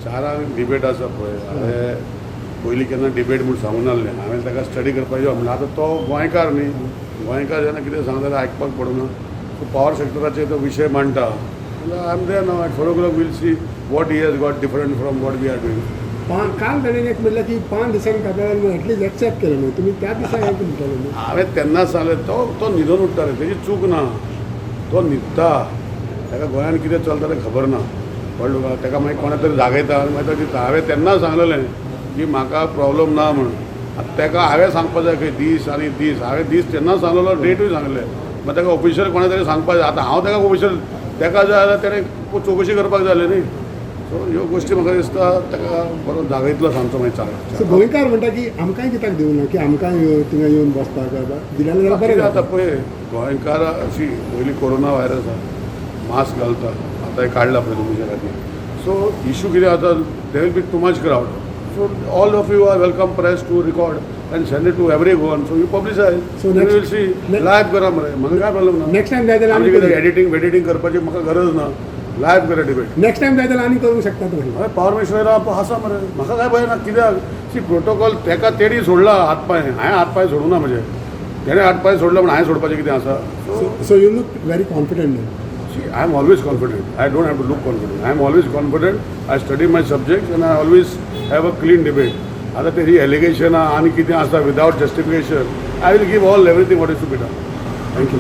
चारांक डिबेट आसा पळय. हांवें पयलीं केन्ना डिबेट म्हूण सांगूं नासलें. हांवें ताका स्टडी करपाक यो म्हणल्यार, आतां तो गोंयकार न्ही, गोंयकार जेन्ना कितें सांगता जाल्यार आयकपाक पडना. सो पावर सेक्टराचेर तो विशय मांडटा जाल्यार I am there now at 4 o'clock. We'll see what he has got different from what we are doing. काल ताणें एक म्हणलें की 5 दिसांनी काडटा, एटलीस्ट एक्सेप्ट केलें न्हू तुमी त्या दिसा, हें म्हणटाले न्हू. हांवें तेन्नाच सांगलें, तो तो न्हिदून उठ्ठा रे, तेजी चूक ना. तो न्हिदता, ताका गोंयान कितें चलता तें खबर ना, कळ्ळें तुका? ताका मागीर कोणा तरी जागयता आनी मागीर तो दिता. हांवें तेन्ना सांगलेलें की म्हाका प्रॉब्लम ना म्हण. आतां ताका हांवें सांगपा जाय खंय दीस आनी दीस. हांवें दीस तेन्ना सांगलेलो, डेटूय सांगले. मागीर ताका ऑफिशियल कोणा तरी सांगपा जाय. आतां हांव ताका ऑफिशियल ताका जाय जाल्यार तेणें चवकशी करपाक जाय न्ही. सो ह्यो गोश्टी म्हाका दिसता ताका बरो जागयतलो सांगचो मागीर सो चार. गोंयकार म्हणटा की आमकांय कित्याक दिवना, की आमकांय थिंगा येवन बसपाक दिल्यार जाल्यार बरें कितें जाता जाता. पळय, गोंयकार अशी पयलीं कोरोना व्हायरस आहा, मास्क घालता, आतां हें काडला पळय तुमच्या खातीर. सो इशू कितें जाता, there will be too much crowd. So all of you are welcome, press, to record and send it to every Goan, so you publicize. So next- will see. Live करा मरे, म्हाका काय problem ना. Next time जाय जाल्यार आमचे आनी कितें करूं. एडिटींग वेडिटींग करपाची म्हाका गरज ना. लायव्ह करा डिबेट. नेक्स्ट टायम जाय जाल्यार आनी करूंक शकता तुमी. हय, पावर मिनिस्टर आसा मरे, म्हाका काय भंय ना. कित्याक सी, प्रोटोकॉल तेका तेणी सोडला हात पांय, हांवें हात पांय सोडूं ना म्हजे. तेणें हात पांय सोडला म्हण हांवें सोडपाचें कितें आसा? So So you look very confident. See, I am always confident. I don't have to look confident. I am always confident. I study my subjects and I always have a clean debate. आतां तेजी एलिगेशनां आनी कितें आसा without justification, I will give all everything what is to be done. Thank you.